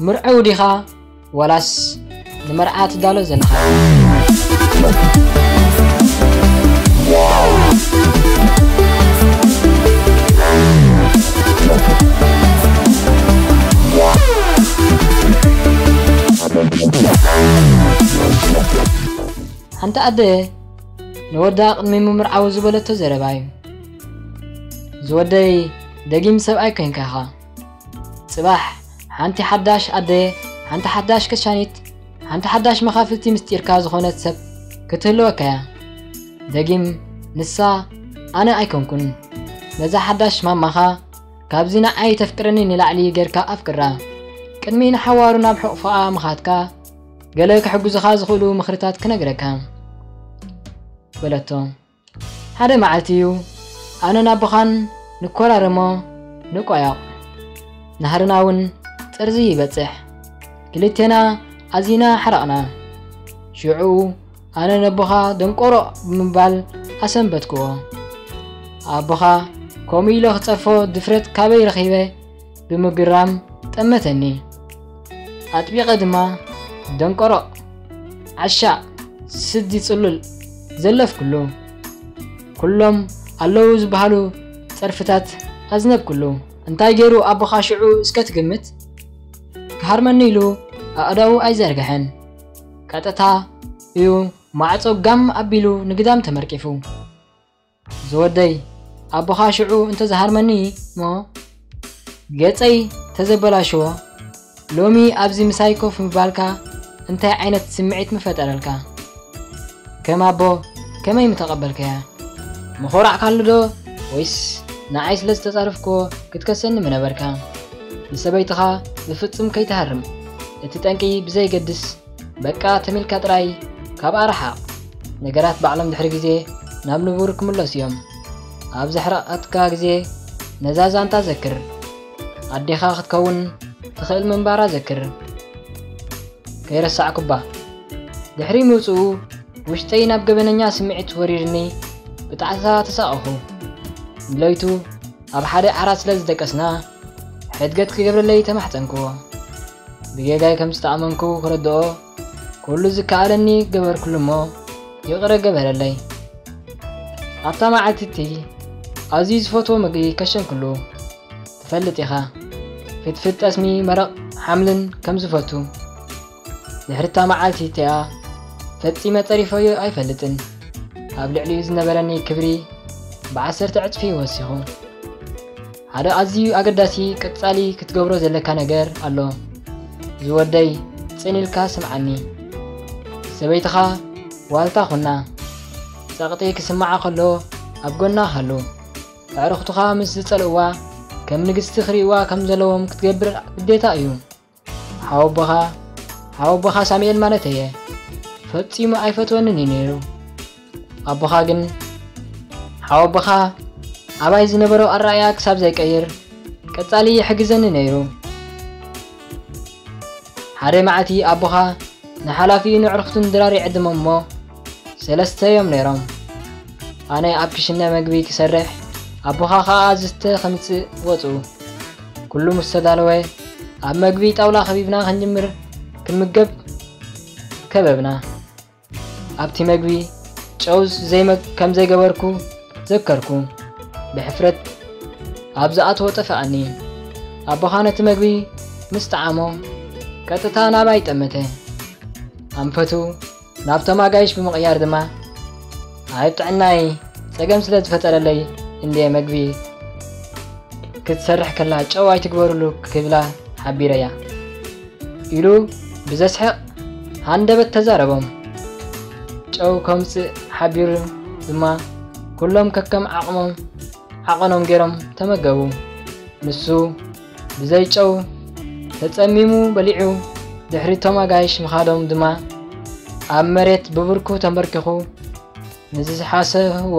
ምርዐው ዲኻ ዋላስ ንመርዓ ትዳሎ ዘለኻ? ሓንቲ ኣደ ንወዳ ቅድሚ ምምርዓው ዝበለቶ ዘረባ እዩ። ዝወደይ፣ ደጊም ሰብኣይ ኮንካ ኢኻ። ጽባሕ ሓንቲ ሓዳሽ ኣደ፣ ሓንቲ ሓዳሽ ከሻኒት፣ ሓንቲ ሓዳሽ መኻፍልቲ ምስጢርካ ዝኾነት ሰብ ክትህልወካ እያ። ደጊም ንሳ ኣነ ኣይኮንኩን። ነዛ ሓዳሽ ማማኻ ካብዚ ንዓይ ተፍቅረኒ ንላዕሊ ጌርካ ኣፍቅራ። ቅድሚ ንሓዋሩ ናብ ሕቑፋኣ ምኻድካ ገለ ክሕግዙኻ ዝኽእሉ ምኽርታት ክነግረካ በለቶ። ሓደ መዓልቲ እዩ ኣነን ኣቦኻን ንኮራረሞ ንቋየቕ። ናህርና እውን ጥርዚ ይበጽሕ። ክልቴና ኣዚና ሓረቕና። ሽዑ ኣነ ነቦኻ ደንቆሮ ብምባል ኣሰንበትክዎ። ኣቦኻ ከምኡ ኢለ ክጸርፎ ድፍረት ካበይ ረኺበ ብምግራም ጠመተኒ። ኣጥቢቐ ድማ ደንቆሮ፣ ዓሻ፣ ስዲ ጽሉል ዘለፍኩሉ። ኩሎም ኣለዉ ዝበሃሉ ጸርፍታት ኣዝነብኩሉ። እንታይ ገይሩ ኣቦኻ ሽዑ እስከ ትግምት? ክሃርመኒ ኢሉ ኣእዳዉ ኣይዘርግሐን። ቀጥታ እዩ ማዕጾ ጋም ኣቢሉ ንግዳም ተመርቂፉ። ዝወደይ፣ ኣቦኻ ሽዑ እንተዝሃርመኒ እሞ ገጸይ ተዘበላሽዎ፣ ሎሚ ኣብዚ ምሳይ ኮፍ ምባልካ እንታይ ዓይነት ስምዒት ምፈጠረልካ? ከም ኣቦ ከመይ ምተቐበልካያ? ምኹራዕካሉ ዶ ወይስ ንዓይ ስለ ዝተጻረፍክዎ ክትከሰኒ ምነበርካ? ንሰበይትኻ ብፍጹም ከይትሃርም። እቲ ጠንቂ ብዘይገድስ በቃ ተሚልካ ጥራይ ካብኣ ርሓቕ። ነገራት ባዕሎም ድሕሪ ግዜ ናብ ንቡር ክምለሱ እዮም። ኣብ ዘሕረቐትካ ግዜ ነዛ ዛንታ ዘክር። ኣዴኻ ክትከውን ትኽእል ምንባራ ዘክር። ከይረሳዕኩባ። ድሕሪ ምውጽኡ ውሽጠይ ናብ ገበነኛ ስምዒት ወሪድኒ ብጣዕሳ ተሳቐኹ። ንለይቱ ኣብ ሓደ ዓራት ስለ ዝደቀስና ሕድገት ክገብረለይ ተማሕጸንክዎ። ብጌጋይ ከም ዝተኣመንኩ ክረድኦ ኩሉ ዝከኣለኒ ገበርኩሉ እሞ ይቕረ ገበረለይ። ኣብታ መዓልቲ እቲ ኣዝዩ ዝፈትዎ ምግቢ ከሸንክሉ ትፈልጥ ኢኻ። ፍትፍት ጠስሚ መረቕ ሓምልን ከም ዝፈቱ። ድሕሪ እታ መዓልቲ እቲኣ ፈጺመ ጸሪፈዮ ኣይፈልጥን። ኣብ ልዕሊኡ ዝነበረኒ ክብሪ ብዓሰርተ ዕጽፊ ወሲኹ። ሓደ ኣዝዩ ኣገዳሲ ቀጻሊ ክትገብሮ ዘለካ ነገር ኣሎ። ዝወደይ ጽን ኢልካ ስምዓኒ። ሰበይትኻ ዋልታ ኹና። ጸቕጢ ክስምዓ ከሎ ኣብ ጎና ሃሉ። ኣዕሩኽትኻ ምስ ዝጸልእዋ ከም ንግስቲ ክርእይዋ ከም ዘለዎም ክትገብር ግዴታ እዩ። ሓወቦኻ፣ ሓወቦኻ ሳሙኤል ማለት እየ። ፈጺሙ ኣይፈትወንን እዩ ነይሩ። ኣቦኻ ግን ሓወቦኻ ኣባይ ዝነበሮ ኣረኣእያ ክሳብ ዘይቀይር ቀጻሊ ይሕግዘኒ ነይሩ። ሓደ መዓልቲ ኣቦኻ ንሓላፊኡ ንዕርክቱን ድራር ይዕድሞም እሞ ሰለስተ እዮም ነይሮም። ኣነ ኣብ ክሽነ መግቢ ክሰርሕ፣ ኣቦኻ ኸኣ ዝስተ ከምጽእ ወጹ። ኩሉ ምስ ተዳለወ ኣብ መግቢ ጣውላ ከቢብና ክንጅምር ክንምገብ ከበብና። ኣብቲ መግቢ ጨው ዘይመግ ከም ዘይገበርኩ ዘከርኩ። ብሕፍረት ኣብ ዝኣተወ ጠፍኣኒ። ኣቦኻ ነቲ መግቢ ምስ ጠዓሞ ቀጥታ ናባይ ጠመተ። ኣንፈቱ ናብ ተማጋይሽ ብምቕያር ድማ ኣብ ጥዕናይ ጸገም ስለ ዝፈጠረለይ እንድየ መግቢ ክትሰርሕ ከላ ጨው ኣይትግበሩሉ ክብላ ሓቢረያ ኢሉ ብዘስሕቕ ሃንደበት ተዛረቦም። ጨው ከምጽእ ሓቢሩ ድማ ኩሎም ከከም ዓቕሞም ዓቐኖም ገይሮም ተመገቡ። ንሱ ብዘይ ጨው ተጸሚሙ በሊዑ ድሕሪ እቶም ኣጋይሽ ምኻዶም ድማ ኣብ መሬት ብብርኩ ተንበርኪኹ ንዝሓሰብዎ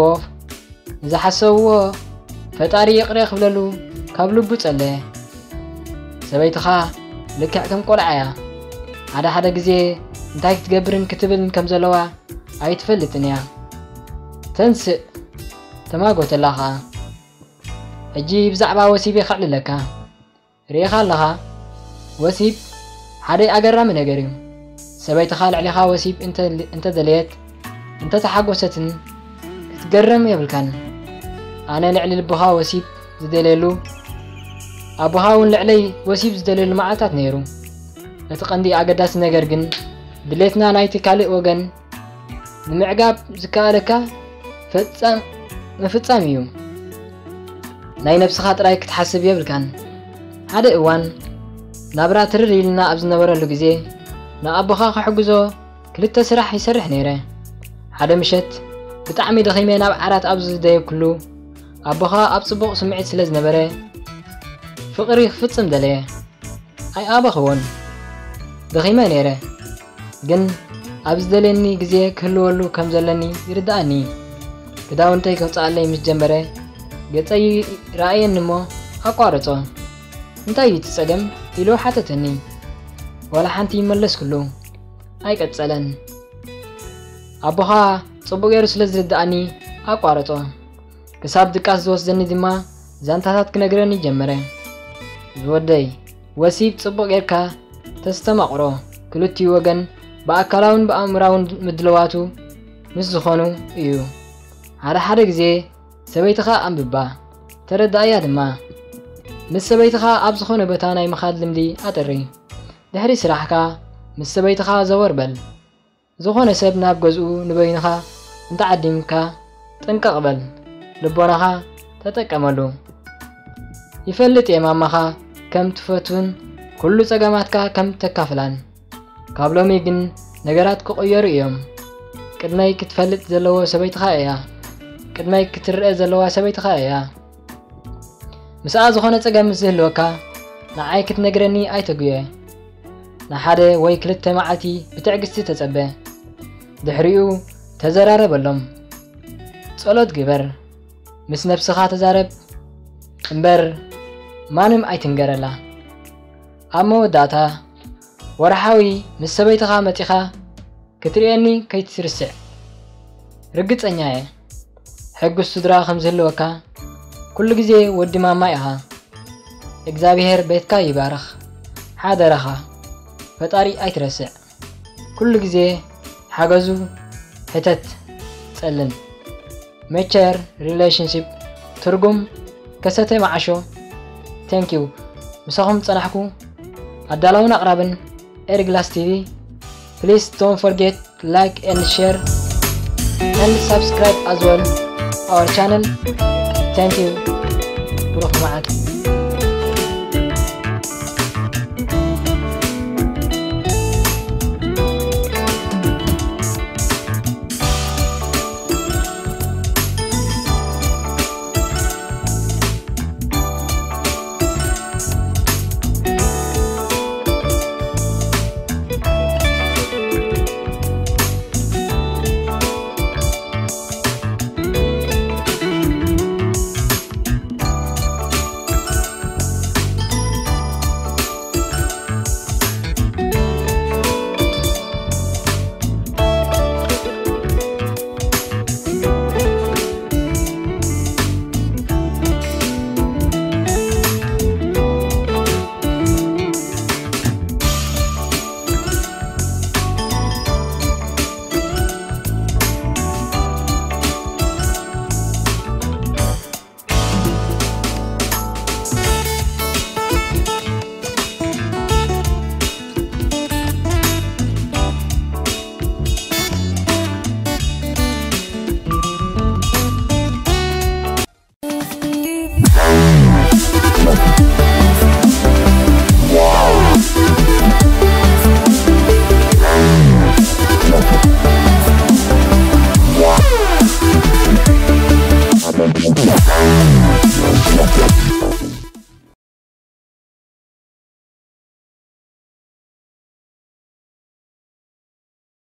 ንዝሓሰብዎ ፈጣሪ ይቕረ ክብለሉ ካብ ልቡ ጸለየ። ሰበይትኻ ልክዕ ከም ቆልዓ እያ። ሓደ ሓደ ግዜ እንታይ ክትገብርን ክትብልን ከም ዘለዋ ኣይትፈልጥን እያ። ተንስእ ተማጎተላ ኸኣ። ሕጂ ብዛዕባ ወሲብ እየ ከዕልለካ። ርኢኻ ኣለኻ? ወሲብ ሓደ ኣገራሚ ነገር እዩ። ሰበይትኻ ልዕሊኻ ወሲብ እንተ-፣ እንተደለየት፣ እንተተሓጎሰትን ክትገረም የብልካን። ኣነ ልዕሊ ልቦኻ ወሲብ ዝደልየሉ፣ ኣቦኻ እውን ልዕለይ ወሲብ ዝደልየሉ መዓልታት ነይሩ። እቲ ቀንዲ ኣገዳሲ ነገር ግን ድሌትና ናይቲ ካልእ ወገን ንምዕጋብ ዝከኣለካ ፈጻም-፣ ምፍጻም እዩ። ናይ ነብስኻ ጥራይ ክትሓስብ የብልካን። ሓደ እዋን ናብራ ትርር ኢልና ኣብ ዝነበረሉ ግዜ ንኣቦኻ ክሕግዞ ክልተ ስራሕ ይሰርሕ ነይረ። ሓደ ምሸት ብጣዕሚ ደኺመ ናብ ዓራት ኣብ ዝደየብኩሉ ኣቦኻ ኣብ ጽቡቕ ስምዒት ስለ ዝነበረ ፍቕሪ ክፍጽም ደለየ። ኣይኣበኽዎን። ደኺመ ነይረ። ግን ኣብ ዝደልየኒ ግዜ ክህልወሉ ከም ዘለኒ ይርድኣኒ። ክዳውንተይ ከውጽኣለይ ምስ ጀመረ፣ ገጸይ ረኣየኒ እሞ ኣቋረጾ። "እንታይ እዩ እቲ ጸገም?" ኢሉ ሓተተኒ። ዋላ ሓንቲ ይመለስኩሉ። ኣይቀጸለን። ኣቦኻ ጽቡቕ ገይሩ ስለ ዝርድኣኒ ኣቋረጾ። ክሳብ ድቃስ ዝወስደኒ ድማ ዛንታታት ክነግረኒ ጀመረ። ዝወደይ፣ ወሲብ ጽቡቕ ጌርካ ተስተማቕሮ፣ ክልቲኡ ወገን ብኣካላውን ብኣእምራውን ምድለዋቱ ምስ ዝኾኑ እዩ። ሓደ ሓደ ግዜ ሰበይትኻ ኣንብባ፣ ተረዳእያ ድማ። ምስ ሰበይትኻ ኣብ ዝኾነ ቦታ ናይ ምኻድ ልምዲ ኣጥሪ። ድሕሪ ስራሕካ ምስ ሰበይትኻ ዘወር በል። ዝኾነ ሰብ ናብ ገዝኡ ንበይንኻ እንተዓዲምካ ጥንቅቕ በል። ልቦናኻ ተጠቀመሉ። ይፈልጥ እየ ማማኻ ከም ትፈትውን ኩሉ ጸገማትካ ከም ተካፍላን። ካብ ሎሚ ግን ነገራት ክቕየሩ እዮም። ቅድመይ ክትፈልጥ ዘለዎ ሰበይትኻ እያ። ቅድመይ ክትረአ ዘለዋ ሰበይትኻ እያ። ምስኣ ዝኾነ ጸገም ምስ ዝህልወካ ንዓይ ክትነግረኒ ኣይተጉየ። ንሓደ ወይ ክልተ መዓልቲ ብትዕግስቲ ተጸበ። ድሕሪኡ ተዘራረበሎም። ጸሎት ግበር። ምስ ነብስኻ ተዛረብ እምበር ማንም ኣይትንገረላ። ኣብ መወዳእታ ወርሓዊ ምስ ሰበይትኻ መጺኻ ክትርእየኒ ከይትርስዕ። ርግጸኛ እየ ሕጉስ ስድራ ከም ዝህልወካ። ኩሉ ግዜ ወዲ ማማ ኢኻ። እግዚኣብሔር ቤትካ ይባርኽ። ሓደራኻ ፈጣሪ ኣይትረስዕ። ኩሉ ግዜ ሓገዙ ሕተት ጸልን። ሜቸር ሪሌሽንሺፕ ትርጉም ከሰተ መዓሾ። Thank you። ምሳኹም ጸናሕኩ ኣዳላውን ኣቕራብን ኤርግላስ ቲቪ። Please don't forget like and share and subscribe as well our channel. Thank you። ብሩኽ መዓልቲ።